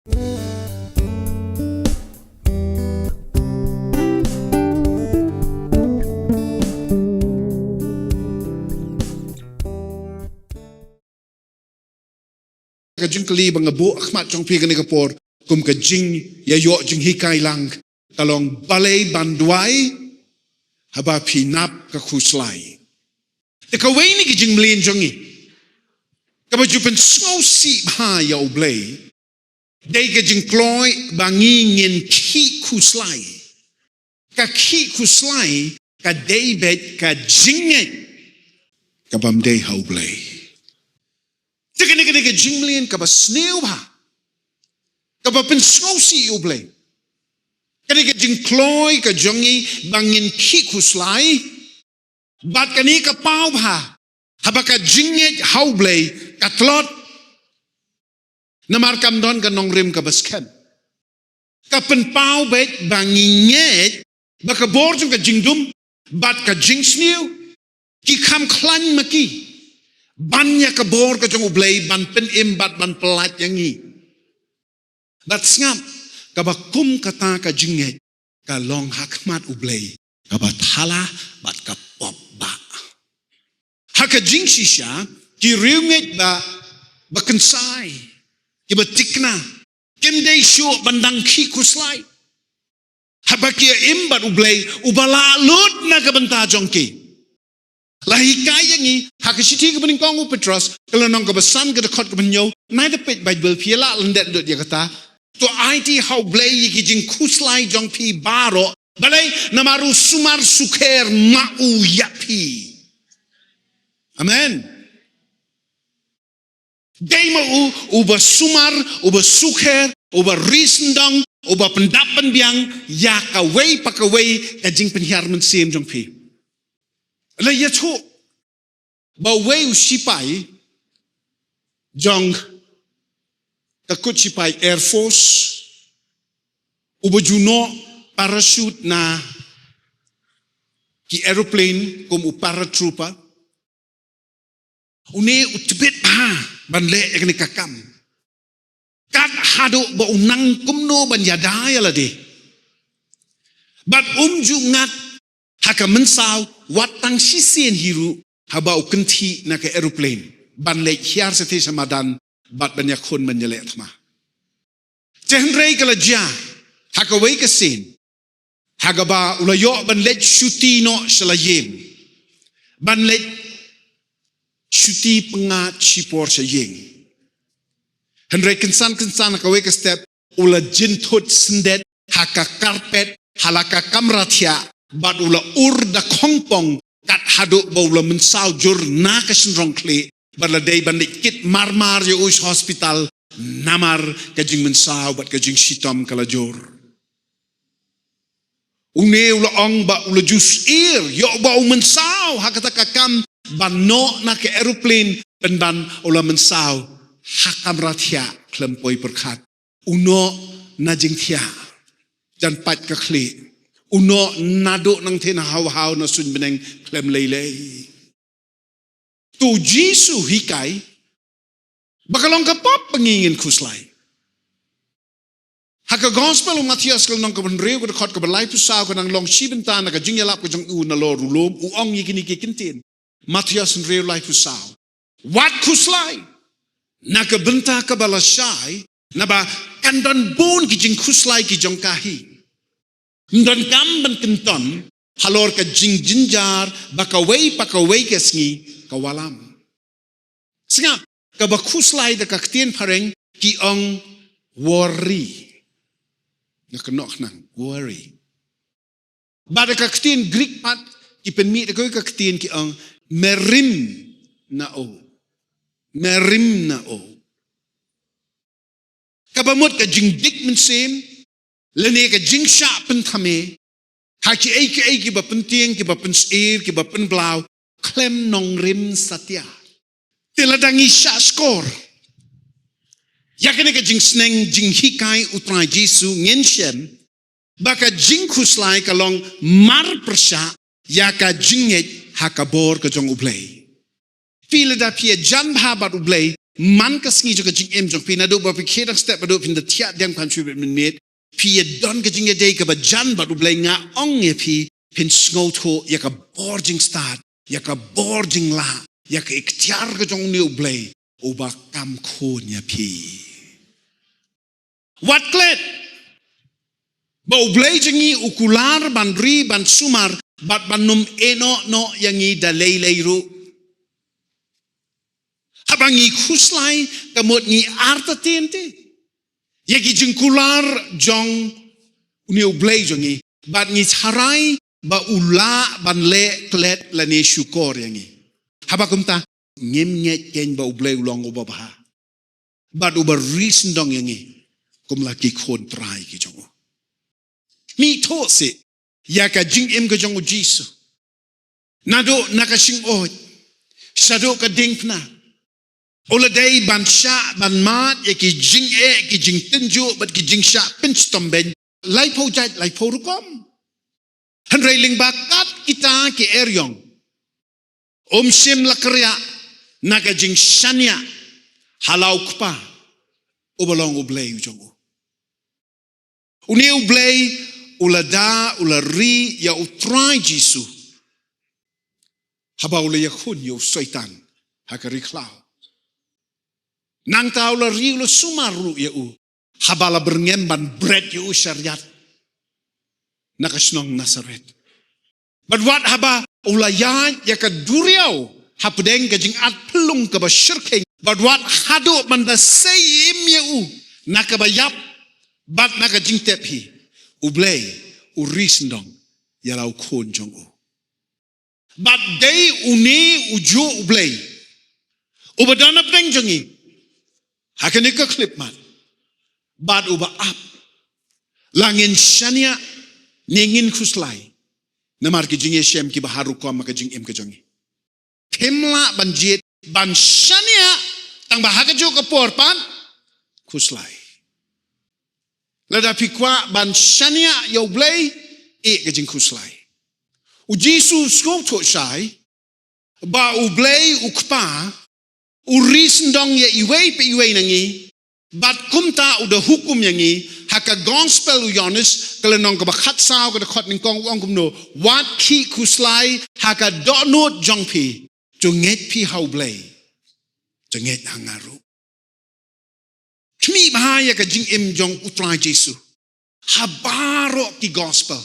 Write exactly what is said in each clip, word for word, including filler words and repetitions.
Ka jingkylli ba nga buh ha khmat jong phi kane ka por, kum ka jingïaïoh jinghikai lang, ka long balei ban duwai haba phi nap ka khuslai. Te kawei na ki jingmlien jong ngi kaba ju pynsngewsih bha ïa U Blei, dei ka jingkloi ba ngi ngin khih khuslai. Ka khih khuslai ka dei beit ka jingngeit ka bym dei ha U Blei. Te kane ka dei ka jingmlien kaba sniew bha, kaba pynsngewsih ïa U Blei. Ka dei ka jingkloi ka jong ngi ba ngin khih khuslai. Bad kane ka paw bha, haba ka jingngeit ha U Blei ka tlot. Namar kam don ka nongrim kaba skhem. Ka pynpaw beit ba ngi ngeit ba ka bor jong ka jingdum bad ka jingsniew ki kham khlaiñ ma ki ban ïa ka bor ka jong U Blei ban pynim bad ban pyllait ïa ngi. Bad sngap, kaba kum kata ka jingngeit ka long ha khmat U Blei kaba thala bad ka pop bah. Ha ka jingshisha, ki riewngeit ba, ba kynsai, kiba thikna, kim dei shuh ban dang khih khuslai. Haba ki ïa im bad U Blei uba la lut na ka bynta jong ki. La hikai ïa ngi ha ka shithi kaba nyngkong u Petros, ka lynnong kaba san, ka dkhot kaba hynñiew. Nai da peit Baibl phi, la lyndet lut ïa kata. To aiti ha U Blei ïa ki jingkhuslai jong phi baroh. Balei? Namar u sumar sukher ma u ïa phi. Amen. Dei ma u uba sumar, uba sukher, uba ri syndong, uba pyndap pynbiang ïa kawei pa kawei ka jingpynhiar mynsiem jong phi. La ïathuh ba uwei u sipai jong ka kut sipai Air Force, uba ju noh parachute na ki aeroplane kum u paratrooper, une u tbit bha ban leh ïa kane ka kam. Kat haduh ba u nang kumno ban ïada ïa lade. Bad um ju ngat ha ka mynsaw wat tang shisien hi ruh haba u kynthih na ka aeroplane ban leit hiar shatei sha madan bad ban ïakhun ban ïaleh thma. Te hynrei ka la jia ha kawei ka sien, ha kaba u la ïoh ban leit shuti noh sha la ïing, ban leit shuti pyngngad shipor sha ïing. Hynrei kynsan kynsan ha kawei ka step u la jynthut syndet ha ka carpet ha la ka kamra thiah bad u la ur da khongpong kat haduh ba u la mynsaw jur na ka shynrong khlieh bad la dei ban leit kit marmar ïa u sha hospital namar ka jingmynsaw bad ka jingshitom ka la jur. Une u la ong ba u la ju syier ïoh ba u mynsaw ha kata ka kam ban noh na ka aeroplane, pynban u la mynsaw ha kamra thiah khlem poi pyrkhat. U noh na jingthiah jan pat ka khlieh. U noh naduh nangtei na haw haw na suiñ bneng khlem lei lei. To Jisu hikai ba ka long ka pop ba ngi ngin khuslai. Ha ka gospel u Mathaios ka lynnong kaba hynriew ka dkhot kaba laiphew saw ka nang long shi bynta na ka jingïalap ka jong u nalor u lum, u ong ïa kine ki kyntien. Mathaios hynriew laiphew saw. Wat khuslai na ka bynta kaba lashai, naba kan don bun ki jingkhuslai ki jong ka hi. Ym don kam ban kynton halor ka jingjynjar ba kawei pa kawei ka sngi ka wallam. Sngap, kaba khuslai da ka ktien phareng ki ong worry. Nga kynnoh khnang, worry. Bad da ka ktien Greek pat ki pynmih da kawei ka ktien ki ong merimnao. Merimnao. Kaba mut ka jingdik mynsiem lane ka jingshah pynthame ha kiei kiei kiba pyntieng, kiba pynsyier, kiba pynblaw khlem nongrim satia. Te lada ngi shah skor ïa kane ka jingsneng jinghikai u Trai Jisu, ngin shem ba ka jingkhuslai ka long marpyrshah ïa ka jingngeit ha ka bor ka jong U Blei. Phi lada phi ïajan bha bad U Blei, man ka sngi jong ka jingim jong phi, naduh ba phi khie dang step haduh phin da thiah diang phan shu bit mynmiet, phi ïa don ka jingïadei kaba jan bad U Blei. Nga ong ïa phi, phin sngewthuh ïa ka bor jingstad, ïa ka bor jinglah, ïa ka iktiar ka jong une U Blei uba kam khun ïa phi. Wat klet ba U Blei jong ngi u kular ban ri, ban sumar, bad ban ym ïehnoh noh ïa ngi da lei lei ruh. Haba ngi khuslai, ka mut ngi artatien te ïa ki jingkular jong une U Blei jong ngi, bad ngi tharai ba u lah ban leh klet lane shukor ïa ngi. Haba kumta, ngim ngeit keiñ ba U Blei u long uba bha bad uba ri sngewdon ïa ngi kum la ki khun Trai ki jong u? Mih thuh sih ïa ka jingim ka jong U Jisu, naduh na ka shyngoid shaduh ka diengphna. U la dei ban shah ban mad ïa ki jingeh, ki jingtynjuh bad ki jingshah pynshitom beiñ laiphew jait, laiphew rukom. Hynrei lyngba kat kita ki eriong, um shym la kyrïah na ka jingshaniah ha la U Kpa uba long U Blei u jong u. Une U Blei u la da, u la ri ïa U Trai Jisu haba u la ïakhun ïa u Soitan ha ka ri khlaw. Nangta u la ri, u la sumar ruh ïa u haba la byrngem ban bret ïa u sha riat na ka shnong Nasaret. Bad wat haba u la ïaid ïa ka duriaw hapdeng ka jingat phyllung kaba shyrkhei, bad wat haduh ban da sei im ïa u na kaba ïap bad na ka jingtep hi, U Blei u ri sngewdon ïa la u khun jong u. Bad dei une ujuh U Blei uba don hapdeng jong ngi ha kane ka khyllipmat, bad uba ap la ngin shaniah ne ngin khuslai namar ki jingïashem kiba har rukom ha ka jingim ka jong ngi. Phim lah ban jied ban shaniah tang ba ha kajuh ka por pat khuslai. Lada phi kwah ban shaniah ïa U Blei, ïeh ka jingkhuslai. U Jisu u sngewthuh shai ba U Blei U Kpa u ri sngewdon ïa iwei pa iwei na ngi, bad kumta u da hukum ïa ngi. Ha ka Gospel u Ïoannis ka lynnong kaba khatsaw, ka dkhot nyngkong, u ong kumno: Wat khih khuslai ha ka dohnud jong phi. To ngeit phi ha U Blei, to ngeit ha nga ruh. Khmih bha ïa ka jingim jong U Trai Jisu ha baroh ki Gospel.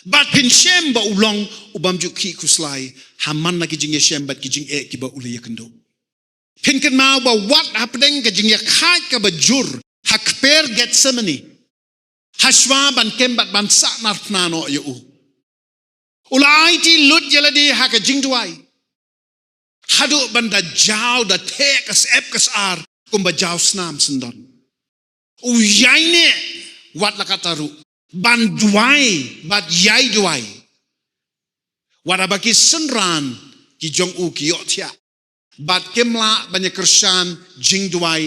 Bad phin shem ba u long u bym ju khih khuslai ha man la ki jingïashem bad ki jingeh kiba u la ïakynduh. Phin kynmaw ba wat hapdeng ka jingïakhaid kaba jur ha kper Gethsemane, hashwa ban kem bad ban sahnarphna noh ïa u, u la aiti lut ïa lade ha ka jingduwai, haduh ban da jaw, da theh ka syep ka syar kumba jaw snam syndon. U ïaineh wat la katta ruh ban duwai bad ïai duwai. Wat haba ki synran ki jong u ki ïohthiah bad kim lah ban ïakyrshan jingduwai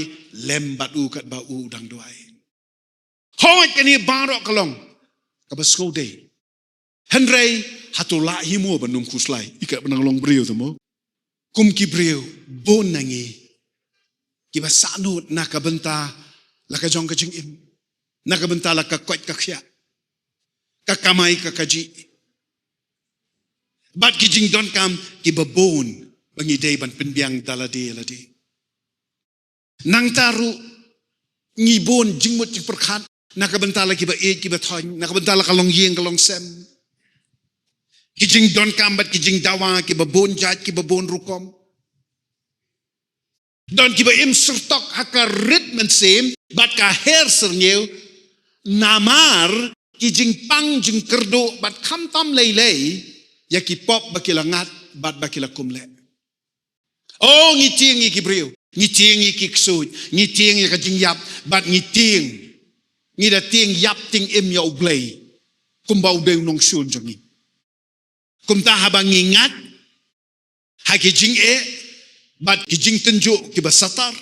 lem bad u katba u dang duwai. Hooid, kane baroh ka long kaba sngewdei. Hynrei hato lah hi mo ban ym khuslai? Ïa ka ba nang long briew te mo. Kum ki briew bun na ngi kiba sahnud na ka bynta la ka jong ka jingim, na ka bynta la ka koit ka khiah, ka kamai ka kajih, bad ki jingdonkam kiba bun ba ngi dei ban pynbiang da lade lade. Nangta ruh ngi bun jingmut jingpyrkhat na ka bynta la kiba ïeit kiba thoiñ, na ka bynta la ka longïing ka longsem. Ki jingdonkam bad ki jingdawa kiba bun jait kiba bun rukom. Don kiba im syrtok ha ka rit mynsiem bad ka her syrngiew, namar ki jingpang jingkyrduh bad khamtam lei lei ïa ki pop ba ki la ngat bad ba ki la kum leh. Oh, ngi tieng ïa ki briew, ngi tieng ïa ki ksuid, ngi tieng ïa ka jingïap, bad ngi tieng, ngi da tieng ïap tieng im ïa U Blei kumba u dei u nongshun jong ngi. Kumta haba ngi ngat ha ki jingeh bad ki jingtynjuh kiba satar,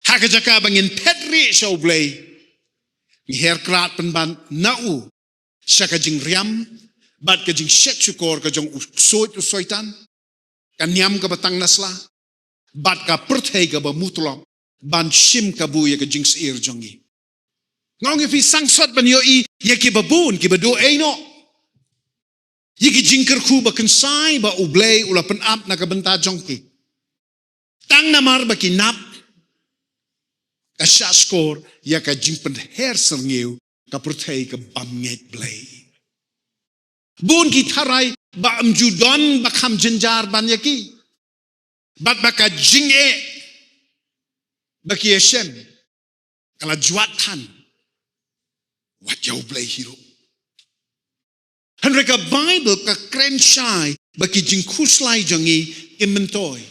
ha ka jaka ba ngin phet rieh sha U Blei, ngi her krad pynban na u sha ka jingriam bad ka jingshet shukor ka jong u ksuid u Soitan, ka niam kaba tang na sla, bad ka pyrthei kaba mutlop ban shim kabu ïa ka jingsyier jong ngi. Nga ong ïa phi, sangsot ban ïohi ïa kiba bun kiba duh ei noh, ïa ki jingkyrkhu ba kynsai ba U Blei u la pynap na ka bynta jong ki. Tang namar ba ki nap ka shah shkor ïa ka jingpynher syrngiew ka pyrthei ka bym ngeit Blei. Bun ki tharai ba ym ju don ba kham jynjar ban ïa ki, bad ba ka jingeh ba ki ïashem ka la jwat than wat ïa U Blei hi ruh. Hynrei ka Baibl ka kren shai ba ki jingkhuslai jong ngi kim myntoi,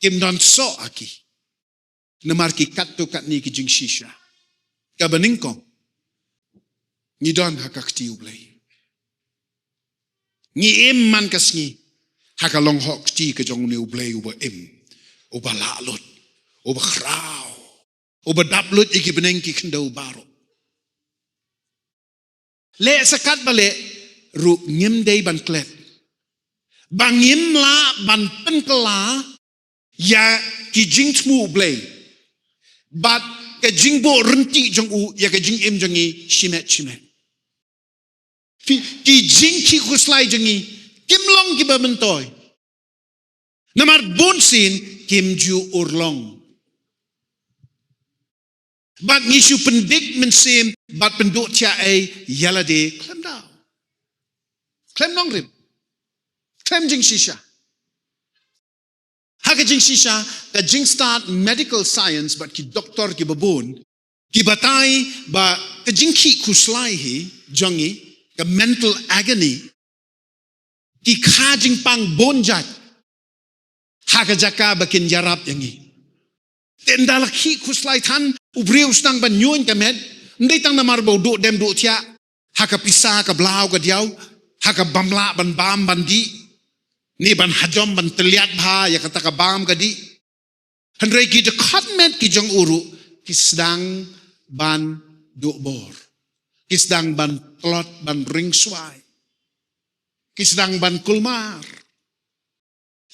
kim don soh ha ki. Namar ki katto katne ki jingshisha. Kaba nyngkong, ngi don ha ka kti U Blei. Ngi im man ka sngi ha ka long hok kti ka jong une U Blei uba im, uba lah lut, uba khraw, uba dap lut ïa ki bneng ki khyndew baroh. Leh sa katba leh ruh ngim dei ban klet ba ngim lah ban pynkylla ïa ki jingthmu U Blei bad ka jingbuh rynti jong u ïa ka jingim jong ngi shimet shimet. Ki, ki jingkhih khuslai jong ngi kim long kiba myntoi. Namar bunsien kim ju urlong. Bad ngi shu pyndik mynsiem bad pynduh thiah ei ïa lade khlem daw, khlem nongrim, khlem jingshisha. Ha ka jingshisha, ka jingstad medical science bad ki doktor kiba bun ki batai ba ka jingkhih khuslai hi jong ngi, ka mental agony, ki kha jingpang bun jait ha ka jaka ba kin ïarap ïa ngi. Te ynda la khih khuslai than, u briew u sdang ban ñiuñ ka met, ym dei tang namar ba u duh dem duh thiah ha ka pisa, ka bla u ka diaw, ha ka bym lah ban bam ban dih, ne ban hajom ban tylliat bha ïa kata ka bam ka dih. Hynrei ki dkhot met ki jong u ruh ki sdang ban duh bor, ki sdang ban tlot ban ringswai, ki sdang ban kulmar.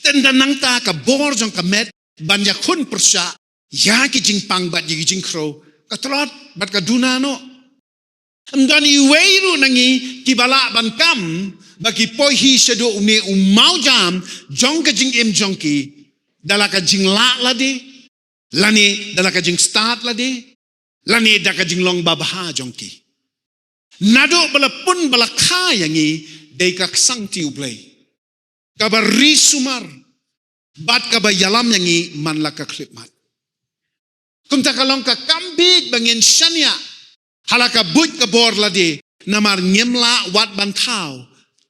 Te ynda nangta ka bor jong ka met ban ïakhun pyrshah ïa ki jingpang bad ïa ki jingkhrew ka tlot bad ka duna noh. Ym don iwei ruh na ngi kiba lah ban kam ba ki poi hi shaduh une u mawjam jong ka jingim jong ki da la ka jinglah lade, lane da la ka jingstad lade, lane da ka jinglong babha jong ki. Naduh ba la pun ba la kha ïa ngi dei ka ksangti U Blei kaba ri sumar bad kaba ïalam ïa ngi man la ka khyllipmat. Kumta ka long ka kam bieit ba ngin shaniah ha la ka buit ka bor lade, namar ngim lah wat ban thaw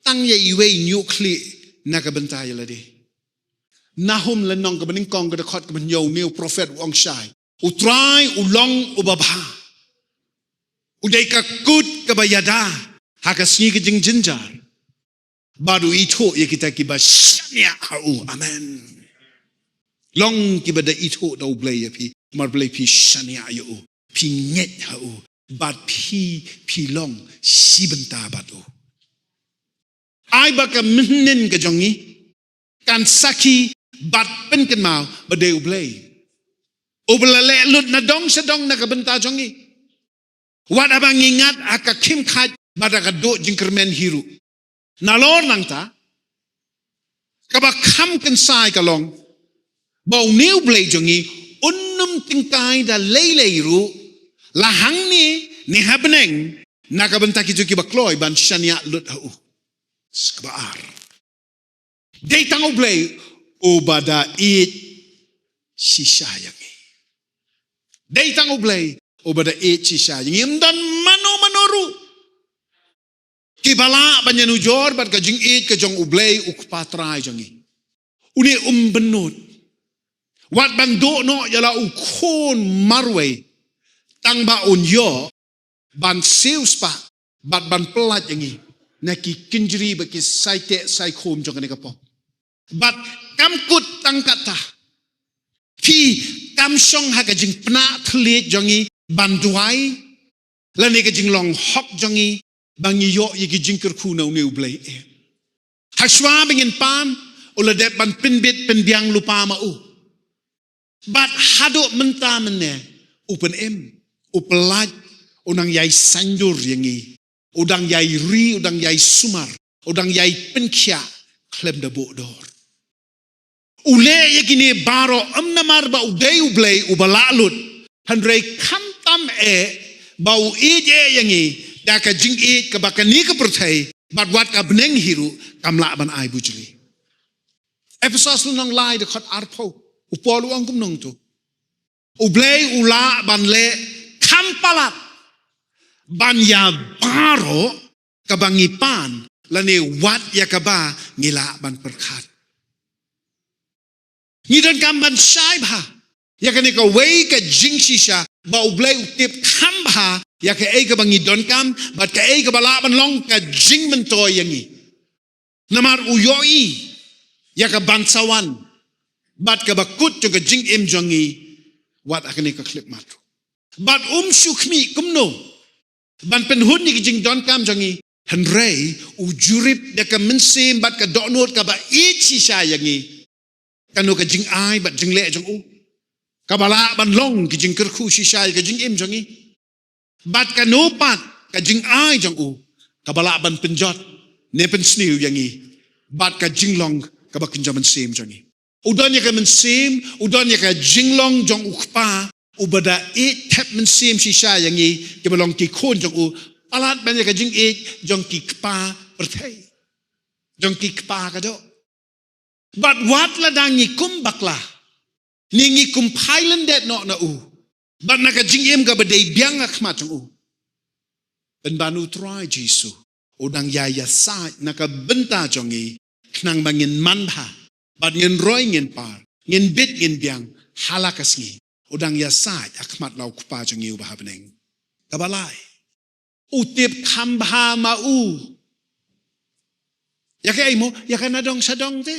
tang ïa iwei ñiuh khlieh na ka bynta ïa lade. Nahum lynnong kaba nyngkong ka dkhot kaba hynñiew, une u prophet u ong shai, U Trai u long uba bha, u dei ka kut kaba ïada ha ka sngi ka jingjynjar, bad u ithuh ïa kita kiba shaniah ha u. Amen. Long kiba da ithuh da U Blei ïa phi, namar balei? Phi shaniah ïa u, phi ngeit ha u, bad phi, phi long shi bynta bad u. Ai ba ka mynhynnin ka jong ngi kan sakhi bad pynkynmaw ba dei U Blei uba la leh lut na dong sha dong na ka bynta jong ngi. Wat haba ngi ngat ha ka khim khait bad ha ka duh jingkyrmen hi ruh. Nalor nangta, kaba kham kynsai ka long ba une U Blei jong ngi un ym tyngkai da lei lei ruh, la hangne ne ha bneng, na ka bynta kito kiba kloi ban shaniah lut ha u. Kaba ar, dei tang U Blei uba da ïeit shisha ïa ngi. Dei tang U Blei uba da ïeit shisha ïa ngi. Ym don mano mano ruh kiba lah ban ïanujor bad ka jingïeit ka jong U Blei U Kpa Trai jong ngi. Une um bynnud wat ban duh noh ïa la u khun marwei, tang ba un ïoh ban siewspah bad ban pyllait ïa ngi na ki kynjri bad ki saiteh saikhum jong kane ka pop. Bad kam kut tang katta, phi kam shong ha ka jingpynah thylliej jong ngi ban duwai, lane ka jinglong hok jong ngi ba ngi ïoh ïa ki jingkyrkhu na une U Blei, eh. Hashwa ba ngin pan, u la dep ban pynbit pynbiang lypa ma u. Bad haduh mynta mynne, u pynim, u pyllait, u nang ïai saiñdur ïa ngi, u dang ïai ri, u dang ïai sumar, u dang ïai pynkhiah khlem da buh dor. U leh ïa kine baroh ym namar ba u dei U Blei uba lah lut, hynrei khamtam eh ba u ïeit eh ïa ngi da ka jingïeit kaba kane ka pyrthei bad wat ka bneng hi ruh kam lah ban ai bujli. Ephesos lynnong lai dkhot arphew, u Paul u ong kumno to. U Blei u lah ban leh kham palat ban ïa baroh kaba ngi pan, lane wat ïa kaba ngi lah ban pyrkhat. Ngi donkam ban shai bha ïa kane kawei ka jingshisha, ba U Blei u tip kham bha ïa kaei kaba ngi donkam bad kaei kaba lah ban long ka jingmyntoi ïa ngi. Namar u ïohi ïa ka ban sa wan bad kaba kut jong ka jingim jong ngi wat ha kane ka khyllipmat. Bad um shu khmih kumno ban pynhun ïa ka jingdonkam jong ngi, hynrei u jurip da ka mynsiem bad ka dohnud kaba ïeit shisha ïa ngi. Kano ka jingai bad jingleh jong u kaba lah ban long ka jingkyrkhu shisha ïa ka jingim jong ngi. Bad kano pat ka jingai jong u kaba lah ban pynjot ne pynsniew ïa ngi bad ka jinglong kaba kynja mynsiem jong ngi. U don ïa ka mynsiem, u don ïa ka jinglong jong u kpa uba da ïeit thep mynsiem shisha ïa ngi kiba long ki khun jong u, palat ban ïa ka jingïeit jong ki kpa pyrthei, jong ki kpa ka doh. Bad wat lada ngi kum bakla, ne ngi kum phai lyndet noh na u bad na ka jingim kaba dei biang ha khmat jong u, pynban U Trai Jisu u dang ïai ïasaid na ka bynta jong ngi, khnang ba ngin man bha bad ngin roi ngin par, ngin bit ngin biang ha la ka sngi. U dang ïasaid ha khmat la u Kpa jong ngi uba ha bneng. Kaba lai, u tip kham bha ma u ïa kaei mo, ïa ka nadong shadong te.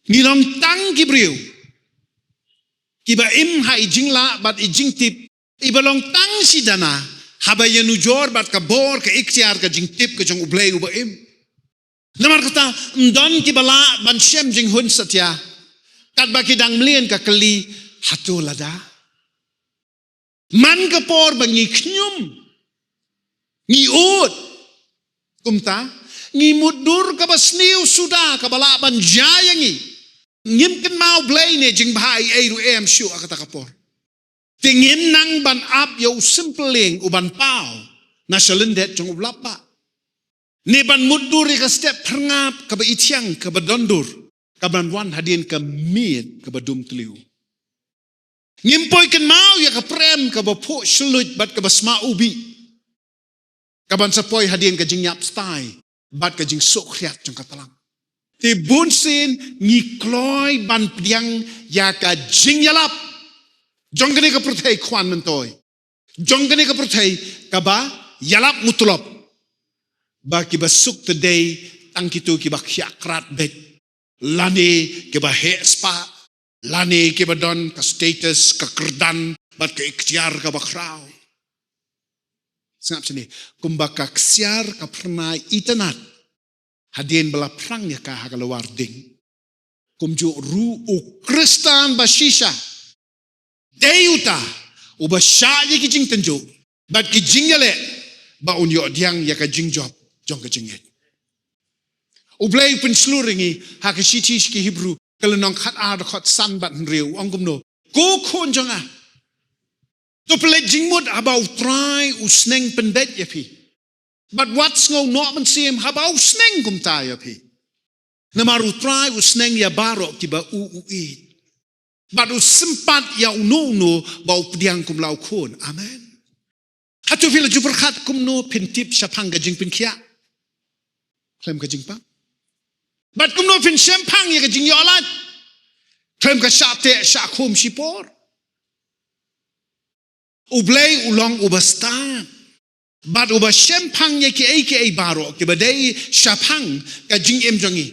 Ngi long tang ki briew kiba im ha i jinglah bad i jingtip, iba long tang shi dana haba ïanujor bad ka bor, ka iktiar, ka jingtip ka jong U Blei uba im. Namar kata, ym don kiba lah ban shem jinghun satia. Katba ki dang mlien ka kylli, hato lada? Man ka por ba ngi khñium, ngi ud, kumta ngi mutdur, kaba sniew suda kaba lah ban jia ïa ngi. Ngim kynmaw Blei ne jingbha ei ei ruh em shuh ha kata ka por. Te ngim nang ban ap ïa u sympyling u ban paw na shalyndet jong u blap ba, ne ban mutdur ïa ka step pyrngap kaba ithiang kaba dondur, kaban wan hadien ka miet kaba dum tliw. Ngim poi kynmaw ïa ka prem kaba phuh shluit bad kaba sma ubi, kaban sa poi hadien ka jingïap stai bad ka jingsuh khriat jong ka tlang. Te bunsien ngi kloi ban pdiang ïa ka jingïalap jong kane ka pyrthei khwan myntoi, jong kane ka pyrthei kaba ïalap mutlop, ba kiba suk te dei tang kito kiba khiah krat beit, lane kiba heh spah, lane kiba don ka status, ka kyrdan bad ka iktiar kaba khraw. Sngap shane, kumba ka ksiar ka phyrnai itynnad hadien ba la phrang ïa ka ha ka lawar ding, kumjuh ruh u Khristan ba shisha dei uta uba shah ïa ki jingtynjuh bad ki jingïaleh ba un ïoh pdiang ïa ka jingjop jong ka jingngeit. U Blei u pynshlur ïa ngi ha ka shithi sha ki Hebru, ka lynnong khatar, dkhot san bad hynriew, u ong kumno: Ko khun jong nga, to pynleit jingmut haba U Trai u sneng pynbeit ïa phi, bad wat sngew noh mynsiem haba u sneng kumta ïa phi. Namar U Trai u sneng ïa baroh kiba u, u ïeit, bad u sympat ïa uno uno ba u pdiang kum la u khun. Amen. Hato phi la ju pyrkhat kumno phin tip shaphang ka jingpynkhiah khlem ka jingpang? Bad kumno phin shemphang ïa ka jingïoh lait khlem ka shah teh shah khum shipor? U Blei u long uba stad bad uba shemphang ïa kiei kiei baroh kiba dei shaphang ka jingim jong ngi,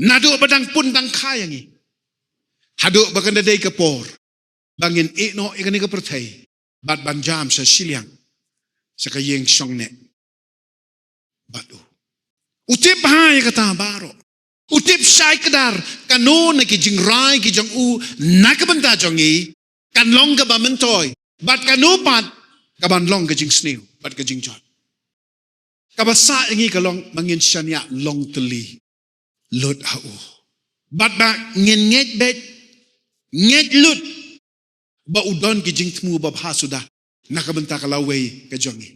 naduh ba dang pun dang kha ïa ngi haduh ba kan da dei ka por ba ngin ïeh noh ïa kane ka pyrthei bad ban jam sha shiliang, sha ka ïing shong neh bad u. U tip bha ïa kata baroh. U tip shai kdar kano na ki jingrai ki jong u na ka bynta jong ngi kan long kaba myntoi, bad kano pat kaban long ka jingsniew bad ka jingjot. Kaba sah ïa ngi ka long ba ngin shaniah long tylli lut ha u, bad ba ngin ngeit beit, ngeit lut ba u don ki jingthmu babha suda na ka bynta ka lawei ka jong ngi.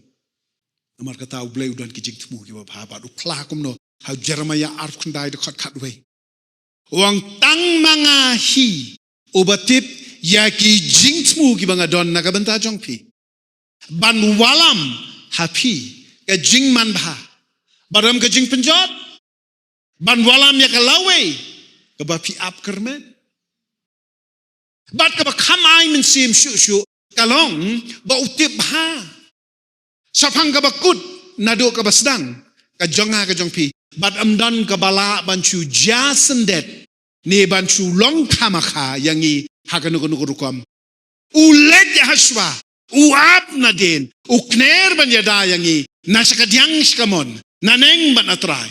Namar kata U Blei u don ki jingthmu kiba bha, bad u phla kumno ha Jeremaïah arphew khyndai dkhot khatwei. U ong, tang ma nga hi uba tip ïa ki jingthmu kiba nga don na ka bynta jong phi, ban wallam ha phi ka jingmanbha, bad ym ka jingpynjot, ban wallam ïa ka lawei kaba phi ap kyrmen. Bad kaba kham ai mynsiem shuh shuh ka long ba u tip bha shaphang kaba kut naduh kaba sdang ka jong nga ka jong phi, bad ym don kaba lah ban shu jia syndet ne ban shu long khamkha ïa ngi ha kano kano ka rukom. U leit ha shuwa, u ap nadien, u kner ban ïada ïa ngi na sha ka diang sha ka mon, na neng bad na trai,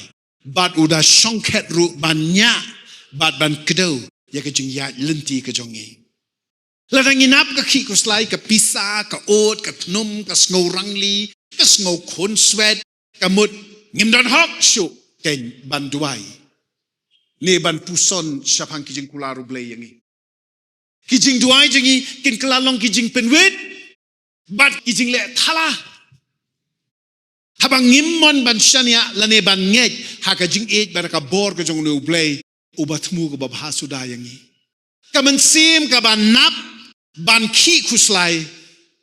bad u da shongkhet ruh ban ñiah bad ban kdew ïa ka jingïaid lynti ka jong ngi. Lada ngi nap ka khih khuslai, ka pisa, ka ud, ka tnum, ka sngewrangli, ka sngewkhunswet, ka mut ngim don hok shuh keiñ ban duwai ne ban puson shaphang ki jingkular U Blei ïa ngi. Ki jingduwai jong ngi kin kylla long ki jingpynwit bad ki jingleh thala. Haba ngim mon ban shaniah lane ban ngeit ha ka jingïeit bad ka bor ka jong une U Blei uba thmu kaba bha suda ïa ngi, ka mynsiem kaba nap ban khih khuslai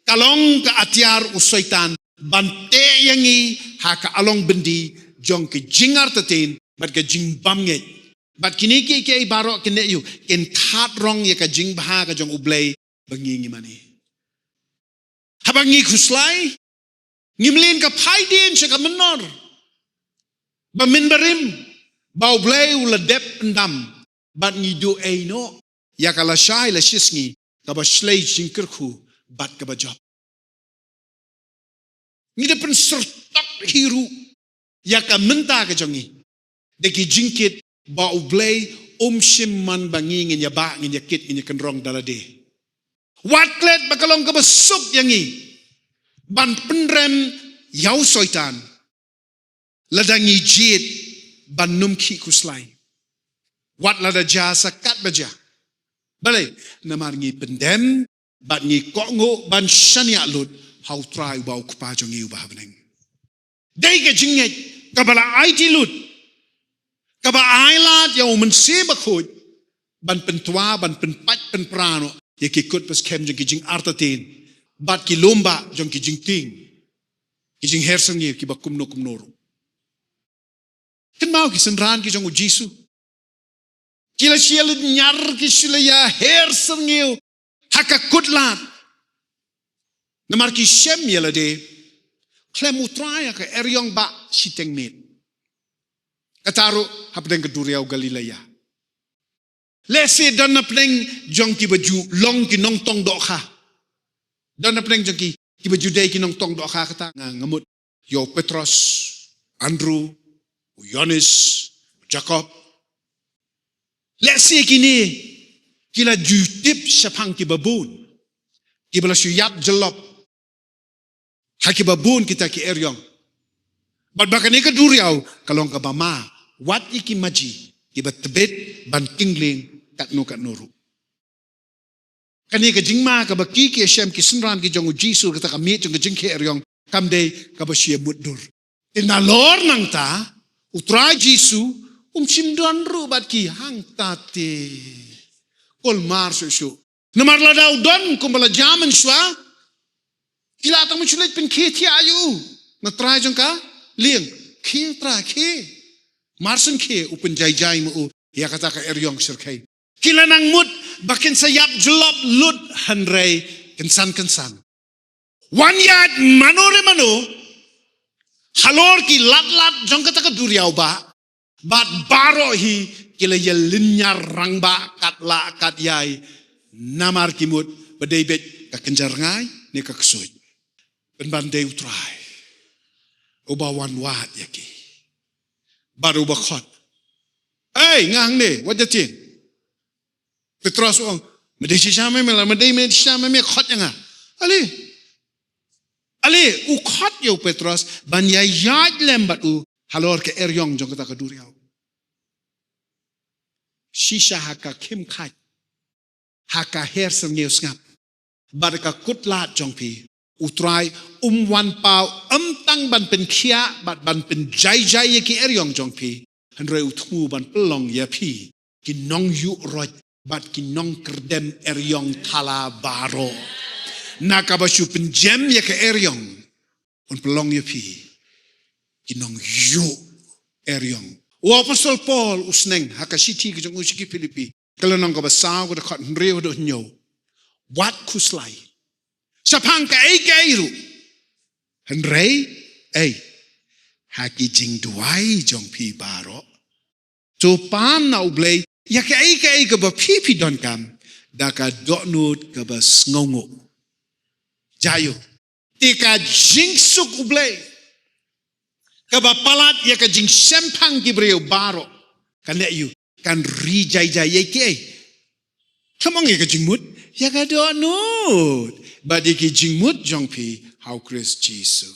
ka long ka atiar u Soitan ban teh ïa ngi ha ka along byndi jong ka jingartatien bad ka jingbymngeit. Bad kine kiei kiei baroh kin leh aïu? Kin khat rong ïa ka jingbha ka jong U Blei ba ngi ngi mane. Haba ngi khuslai, ngim leh ka phai dien sha ka mynnor ba mynbarim ba U Blei u la dep pyndam, bad ngi duh ei noh ïa ka lashai lashisngi kaba shlei jingkyrkhu bad kaba jop. Ngi da pynsyrtok hi ruh ïa ka mynta ka jong ngi da ki jingkit ba U Blei um shim mon ba ngi ngin ïabah, ngin ïakit, ngin ïakynrong da lade. Wat klet ba ka long kaba suk ïa ngi ban pynrem ïa u Soitan lada ngi jied ban ym khih khuslai, wat lada jia sa katba jia. Balei? Namar ngi pyndem bad ngi kohnguh ban shaniah lut ha U Trai uba U Kpa jong ngi uba ha bneng. Dei ka jingngeit kaba la aiti lut kaba ai lad ïa U Mynsiem Bakhuid ban pyntwa, ban pynpait pynpra noh ïa ki kut ba skhem jong ki jingartatien bad ki lum bah jong ki jingtieng, ki jingher syrngiew kiba kumno kumno ruh. Kynmaw ki synran ki jong U Jisu. Ki la shu ïa lynñiar, ki shu la ïa her syrngiew ha ka kut lad. Namar ki shem ïa lade khlem U Trai ha ka eriong bah shiteng miet. Kata ruh hapdeng ka duriaw Galilea. Lehse don na pdeng jong kiba ju long ki nongtong dohkha. Don na pdeng jong ki, kiba ju dei ki nongtong dohkha kata nga, nga mut ïa u Petros, Andrew, u Ïoannis, u Jakob. Lehse kine ki la ju tip shaphang kiba bun kiba la shu ïap jyllop ha kiba bun kita ki eriong. Bad ba kane ka duriaw ka long kaba ma wat ïa ki maji kiba tbit ban kynglieng katno katno ruh. Kane ka jingma kaba ki ki shem ki synran ki jong U Jisu kata ka miet jong ka jingkhie eriong kam dei kaba shu ïa mutdur. Te nalor nangta U Trai Jisu um shym don ruh bad ki hangta te. Kulmar shuh shuh. Namar lada u don kumba la jia mynshuwa, ki la tang mynshuwa leit pynkhie thiah ïa u na trai jong ka lieng. Khie Trai, khie. Mar shen khie u pynjai jai ma u ïa kata ka eriong shyrkhei. Ki la nang mut ba kin sa ïap jyllop lut, hynrei kynsan kynsan wan ïaid mano re mano halor ki lad lad jong kata ka duriaw bah. Bad baroh hi ki la ïa lynñiar rangbah kat lah kat ïai. Namar ki mut ba dei beit ka kynja rngai ne ka ksuid. Pynban dei U Trai uba wan wad ïa ki bad uba khot "Ei, nga hangne, wat ja tieng." Petros u ong, "Me dei shisha me, me la, me dei me shisha me, me khot ïa nga." Ale. Ale, u khot ïa u Petros, ban ïa ïaid lem bad u, halor ka eriong jong kata ka duriaw. Shisha ha ka khim khait, ha ka her sngewsngap, bad ka kutlad jong phi, u Trai um wan paw, um tang ban pynkhiah, bad ban pynjaijai ïa ki eriong jong phi. Hynrei u thmu ban pynlong ïa phi ki nongïuh roit, bad ki nongkyrdem eriong thala baroh. Na kaba shu pynjem ïa ka eriong, un pynlong ïa phi ki nongïuh eriong. U Apostol Paul u sneng ha ka shithi ka jong u sha ki Philippi, ka lynnong kaba saw, ka dkhot hynriew haduh hynñiew. Wat khuslai shaphang kaei kaei ruh. Hynrei, ei, ha ki jingduwai jong phi baroh, to pan na u Blei ïa kaei kaei kaba phi phi donkam, da ka dohnud kaba sngewnguh. Jaïo, te ka jingsuk u Blei, kaba palat ïa ka jingshemphang ki briew baroh, kan leh ïa u, kan ri jaijai ïa kiei? Khlem ong ïa ka jingmut, ïa ka dohnud. Bad ïa ki jingmut jong phi ha u Khrist Jisu.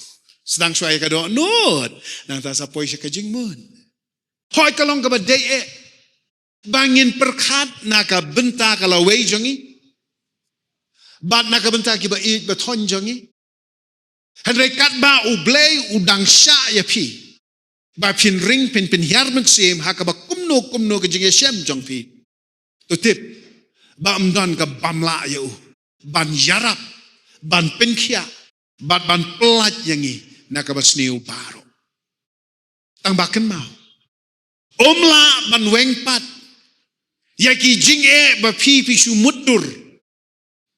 Sdang shuwa ïa ka dohnud, nangta sa poi sha ka jingmut. Hooid, ka long kaba dei eh ba ngin pyrkhat na ka bynta ka lawei jong ngi, bad na ka bynta kiba ïeit ba thoiñ jong ngi. Hynrei katba u Blei u dang shah ïa phi, ba phin ring, phin pynhiar mynsiem ha kaba kumno kumno ka jingïashem jong phi, to tip ba ym don ka bym lah ïa u ban ïarap, ban pynkhiah, bad ban pyllait ïa ngi na kaba sniew baroh. Tang ba kynmaw, um lah ban weng pat ïa ki jingeh ba phi phi shu mutdur,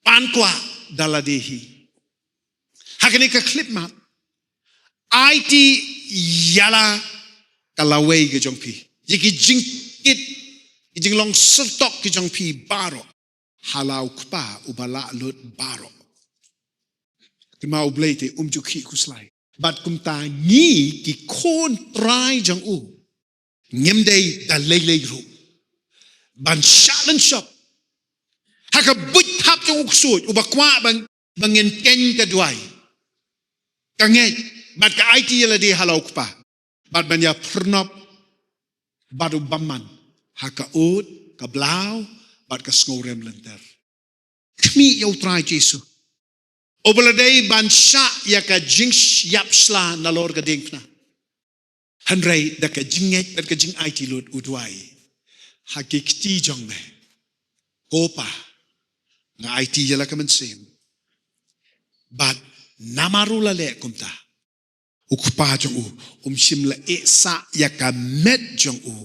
pan kwah da lade hi. Ha kane ka khyllipmat, aiti ïa la ka lawei ka jong phi, ïa ki jingkit, ki jinglong syrtok ki jong phi baroh, ha la u Kpa uba lah lut baroh. Kynmaw, u Blei te um ju khih khuslai. Bad kumta ngi ki khun trai jong u, ngim dei da lei lei ruh ban shah lynshop ha ka buit thap jong u ksuid uba kwah ba, ba ngin khein ka duwai, ka ngeit, bad ka aiti ïa lade ha la u Kpa, bad ban ïa pyrnop bad u bymman ha ka ud, ka blaw, bad ka sngewrem lynter. Khmih ïa u Trai Jisu, uba la dei ban shah ïa ka jingïap shla nalor ka diengphna. Hynrei da ka jingngeit bad ka jingaiti lut u duwai ha ki kti jong me, "Ko Pa, nga aiti ïa la ka mynsiem." Bad namar u la leh kumta, u Kpa jong u um shym la ïeh sah ïa ka met jong u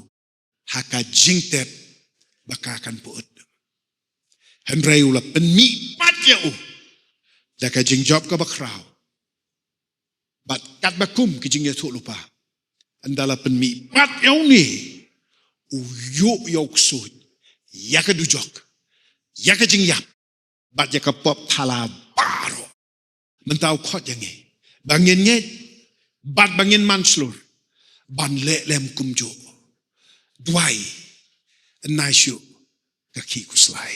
ha ka jingtep ba ka kan pyut. Hynrei u la pynmih pat ïa u da ka jingjop kaba khraw. Bad katba kum ki jingïathuhlypa, ynda la pynmih pat ïa une, u ïuh ïa u ksuid, ïa ka dujok, ïa ka jingïap, bad ïa ka pop thala baroh. Mynta u khot ïa ngi ba ngin ngeit bad ba ngin man shlur ban leh lem kumjuh. Duwai, yn ai shuh ka khih khuslai.